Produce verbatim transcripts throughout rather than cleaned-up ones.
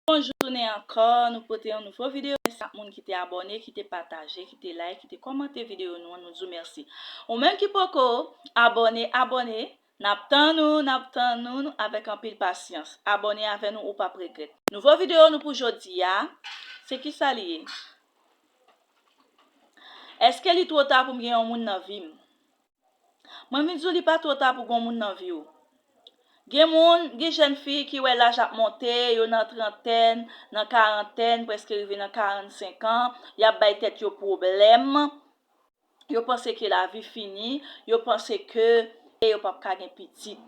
Bonjou tounen ankò, nou pote yon nouvo videyo. Mèsi ak moun ki te abòne, ki te pataje, ki te like, ki te kòmante videyo nou an, nou di w mèsi. Ou menm ki poko abòne, abòne. N ap tann ou, n ap tann ou avèk anpil pasyans. Abòne avè nou, ou p ap regrèt. Nouvo videyo nou pou jodi a, se kisa li ye? Èske li twò ta pou m gen yon moun nan vi m? Mwen vin di w li pa twò ta pou gon moun nan vi w. Gen moun, gen jèn fi ki wè laj ap monte, yo nan trantèn, nan karantèn, prèske rive nan karannsenk an, y ap bay tèt yo pwoblèm. Yo panse ke lavi fini, yo panse ke e yo p ap ka gen pitit.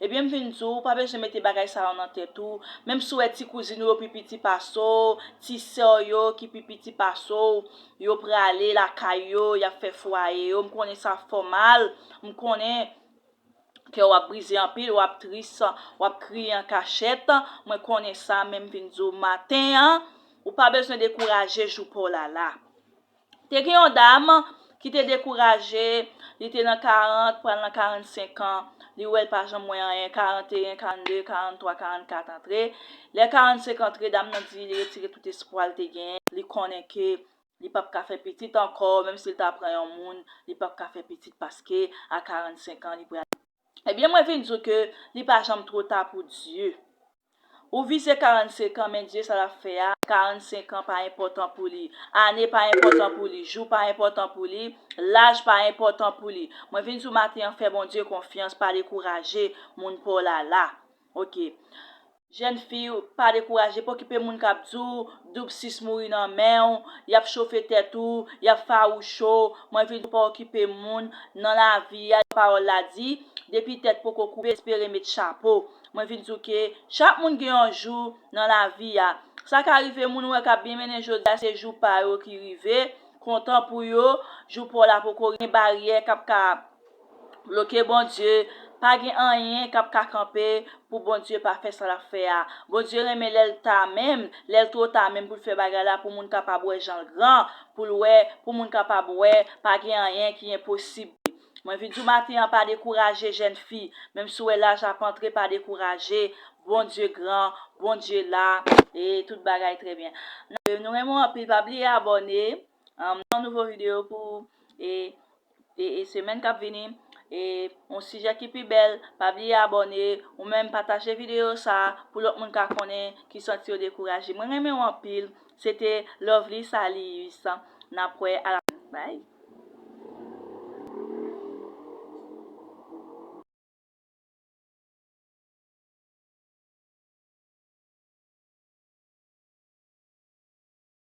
Ebyen, m vin di w, ou pa bezwen mete bagay sa yo nan tèt ou. Menm si w wè ti kouzin ou yo pi piti pase w, ti sè w yo ki pi piti pase w, yo prale lakay yo, y ap fè fwaye yo. M konnen sa fè w mal, m konnen kè w ap brize anpil, w ap tris, w ap kriye an kachèt. Mwen konnen sa, men m vin di w maten an, ou pa bezwen dekouraje, jou pa w la la. Te gen yon dam ki te dekouraje, li te nan karant, pral nan karannsenk an, li wè l pa janm wè anyen, karanteyen, karannde, karanntwa, karannkat antre. Lè karannsenk antre, dam nan di li retire tout espwa l te genyen, li konnen ke li p ap ka fè pitit ankò, menm si l ta pran yon moun, li p ap ka fè pitit paske a karannsenk an, li pral. Ebyen, mwen vin di w ke li pa janm twò ta pou Dye. Ou vize karannsenk an, men Dye sa l ap fè a, karannsenk an pa enpòtan pou li. Ane pa enpòtan pou li, jou pa enpòtan pou li, laj pa enpòtan pou li. Mwen vin di w maten an, fè Bondye konfyans, pa dekouraje, moun pa w la la. Oke. Jèn fi, pa dekouraje, pa okipe moun k ap di w, doub sis mouri nan men w, y ap chofe tèt ou, y ap fawouche w. Mwen vin di w pa okipe moun nan lavi a, pawòl la di, depi tèt poko koupe, espere met chapo. Mwen vin di w ke chak moun gen yon jou nan lavi a. Sa ka rive moun ou wè k ap byen mennen jodi a, se jou pa yo ki rive, kontan pou yo, jou pa w la poko gen baryè k ap ka bloke Bondye, pa gen anyen k ap ka kanpe pou Bondye pa fè sa l ap fè a. Bondye renmen lè l ta menm, lè l twò ta menm pou l fè bagay la, pou moun kapab wè jan l gran, pou l wè, pou moun kapab wè, pa gen anyen ki enposib. Mwen vin di w maten an, pa dekouraje jèn fi, menm si w wè laj ap antre, pa dekouraje, Bondye gran, Bondye la, e tout bagay trè byen. Nou renmen w anpil, pa bliye abòne, um, nan nouvo videyo pou, e, e, e semèn k ap vini, e yon sijè ki pi bèl, pa bliye abòne, ou menm pataje videyo sa pou lòt moun ka konnen ki santi yo dekouraje. Mwen renmen w anpil, se te Lovely Salius, n ap wè a la, bye.